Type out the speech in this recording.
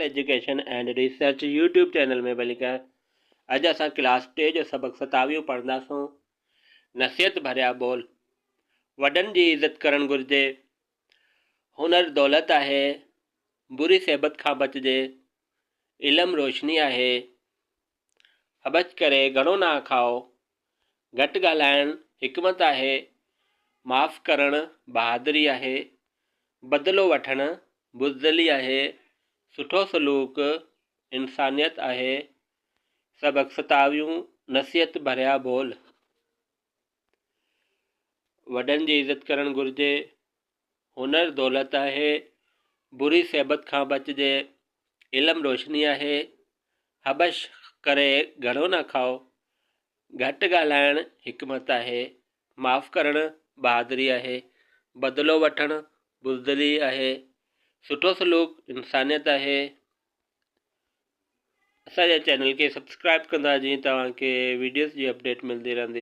Education and research YouTube channel ۾ ڀليڪار اڄ اسان ڪلاس ٽي جو سبق ستاويهون پڙهنداسون نصيحت ڀريا ٻول وڏن جي عزت ڪرڻ گهرجي هنر دولت آهي بري صحبت کان بچجي علم روشني آهي هٻڇ ڪري گهڻو نه کائو گهٽ ڳالهائڻ حڪمت آهي معاف ڪرڻ بهادري آهي بدلو وٺڻ بزدلي آهي، سٺو سلوڪ انسانيت آهي، سبق ستاويهون نصيحت ڀريا ٻول. وڏن جي عزت ڪرڻ گهرجي، هنر دولت آهي، بري صحبت کان بچجي، علم روشني آهي، هٻش ڪري گهڻو نه کائو، گهٽ ڳالهائڻ حڪمت آهي، معاف ڪرڻ بهادري آهي، بدلو وٺڻ بزدلي آهي، سٺو سلوڪ انسانيت آهي. اسان جي چينل کي سبسڪرائب ڪندا جيئن توهان کي ويڊيوز جي اپڊيٽ ملندي رهندي.